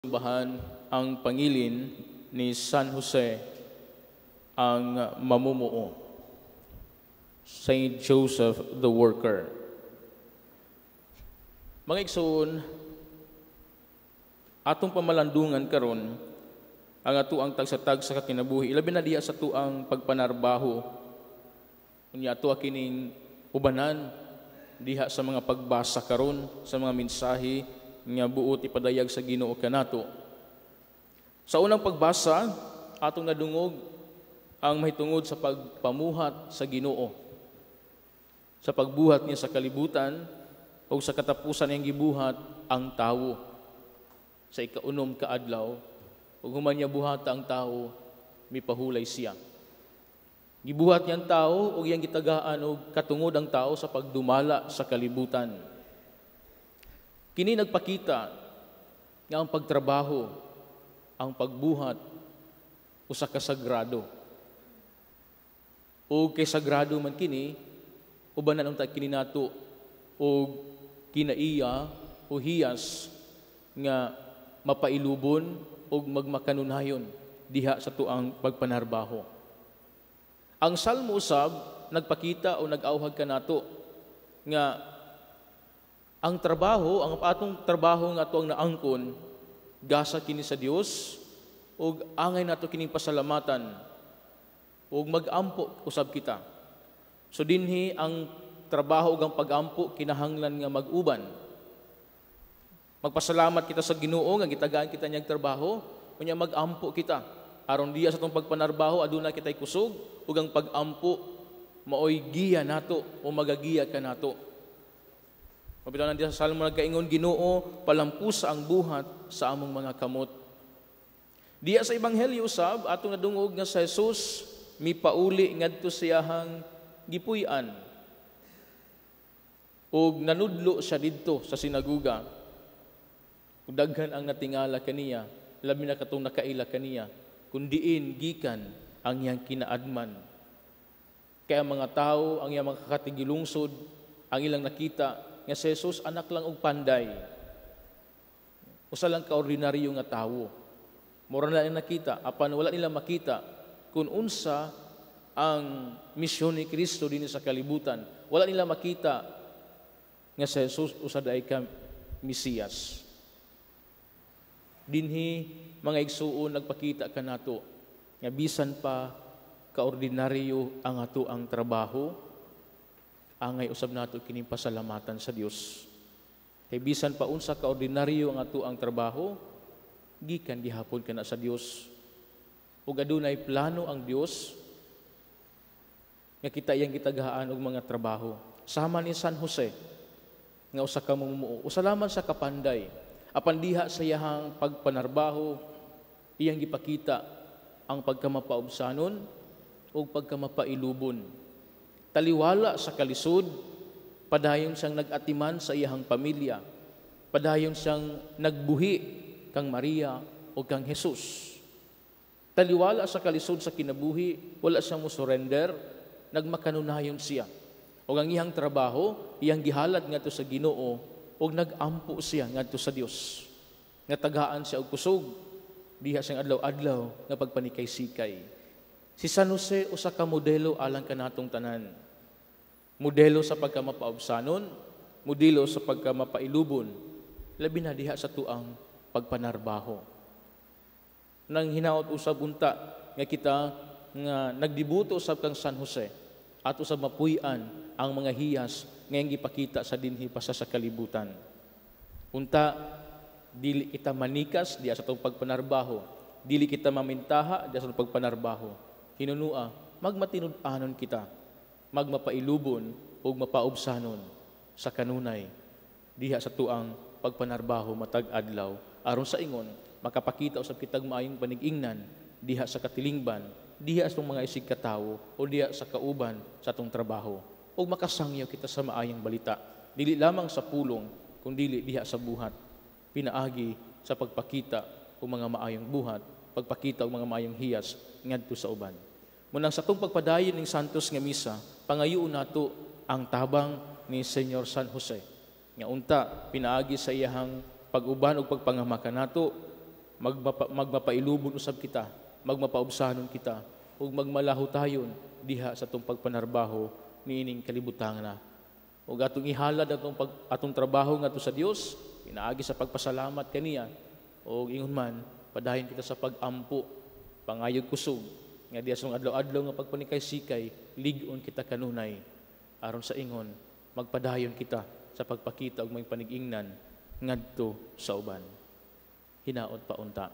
Simbahan ang pangilin ni San Jose ang mamumuo. Saint Joseph the Worker. Mga igsoon, atong pamalandungan karon ang atoang tagsa-tagsa ka kinabuhi, ilabi na diha sa atoang pagpanarbaho. Unya ato kining ubanan diha sa mga pagbasa karon sa mga mensahe nga buot ipadayag sa Ginoo kanato. Sa unang pagbasa, atong nadungog ang mahitungod sa pagpamuhat sa Ginoo. Sa pagbuhat niya sa kalibutan ug sa katapusan niyang gibuhat ang tawo sa ikaunom ka adlaw, ug human niya buhata ang tawo, mipahulay siya. Gibuhat niya ang tao ug iyang gitagaan og katungod ang tao sa pagdumala sa kalibutan. Kini nagpakita nga ang pagtrabaho, ang pagbuhat, usa ka sagrado. Ug kay sagrado man kini, ubanan unta kini nato og kinaiya o hiyas nga mapailubon ug magmakanunayon diha sa tuang pagpanarbaho. Ang Salmo usab nagpakita o nag-awhag kanato nga ang trabaho, ang atong trabaho nga atoang naangkon, gasa kini sa Dios ug angay nato kining pasalamatan ug mag-ampo usab kita. So dinhi ang trabaho ug ang pag-ampo kinahanglan nga mag-uban. Magpasalamat kita sa Ginoo nga gitagaan kita niyang trabaho, unya mag-ampo kita. Aron diya sa atong pagpanarbaho aduna kitay kusog ug ang pag-ampo maoy giya nato o magagiya kanato. Mabitaw na diya sa Salmo nagkaingon, "Ginoo, palampusa ang buhat sa among mga kamot." Diya sa Ebanghelyo usab atong nadungog nga sa Jesus mipauli ngadto sa iyahang gipuy-an. Ug nanudlo siya didto sa sinaguga. Ug daghan ang natingala kaniya, labi na katong nakaila kaniya, kun diin gikan ang iyang kinaadman. Kaya ang mga tao, ang iyang mga katigilungsod, ang ilang nakita nga si Jesus anak lang og panday. Usa lang ka ordinaryo nga tawo. Mura na nila nakita, apan wala nila makita kung unsa ang misyon ni Kristo dinhi sa kalibutan. Wala nila makita nga si Jesus usa diay ka Mesiyas. Dinhi, mga igsuon, nagpakita kanato nga bisan pa kaordinaryo ang ato ang trabaho, angay usab nato kining pasalamatan sa Dios. Kay bisan pa unsa kaordinaryo ang ato ang trabaho, gikan gihapon kana sa Dios. Ug adunay plano ang Dios nga kita iyang gitagaan og mga trabaho. Sama ni San Jose nga usa ka mamumuo, usa lamang sa kapanday. Apan diha sa iyahang pagpanarbaho, iyang gipakita ang pagkamapaubsanon ug pagkamapailubon. Taliwala sa kalisod, padayon siyang nag-atiman sa iyahang pamilya. Padayon siyang nagbuhi kang Maria o kang Jesus. Taliwala sa kalisod sa kinabuhi, wala siyang mo-surrender, nagmakanunayon siya. O ang iyang trabaho, iyang gihalad ngadto sa Ginoo ug nag-ampo siya ngadto sa Dios. Nga tagaan siya og kusog diha siyang adlaw-adlaw nga pagpanikay-sikay. Si San Jose usa ka modelo alang kanatong tanan. Modelo sa pagkamapaubsanon, modelo sa pagkamapailubon, labi na diha sa tuang pagpanarbaho. Nang hinaot usab unta nga kita nga nagdibuto usab kang San Jose at usab mapuy-an ang mga hiyas nga iyang gipakita sa dinhi pa sa kalibutan. Unta dili kita manikas diha sa atong pagpanarbaho, dili kita mamintaha diha sa atong pagpanarbaho. Hinunua, magmatinud-anon kita, magmapailubon ug mapaubsanon sa kanunay diha sa tuang pagpanarbaho matag adlaw, aron sa ingon makapakita usab kitag maayong panig-ingnan diha sa katilingban, diha sa mga isig katawo o diha sa kauban sa atong trabaho, ug makasangyaw kita sa maayong balita dili lamang sa pulong kundili diha sa buhat, pinaagi sa pagpakita og mga maayong buhat, pagpakita og mga maayong hiyas ngadto sa uban. Munang sa atong pagpadayon ning Santos nga Misa, pangayoon nato ang tabang ni Senyor San Jose nga unta pinaagi sa iyahang pag-uban ug pagpangama kanato. Magmapailubon usab kita, magmapaubsanon kita, ug magmalahutayon diha sa atong pagpanarbaho niining kalibutan na. Ug atong ihalad atong trabaho ngadto sa Dios pinaagi sa pagpasalamat kaniya, ug ingon man padayon kita sa pag-ampo, pangayog kusog nga diha sa adlaw-adlaw nga pagpanikay-sikay, lig-on kita kanunay aron sa ingon magpadayon kita sa pagpakita og may panigingnan ngadto sa uban. Hinaot pa unta.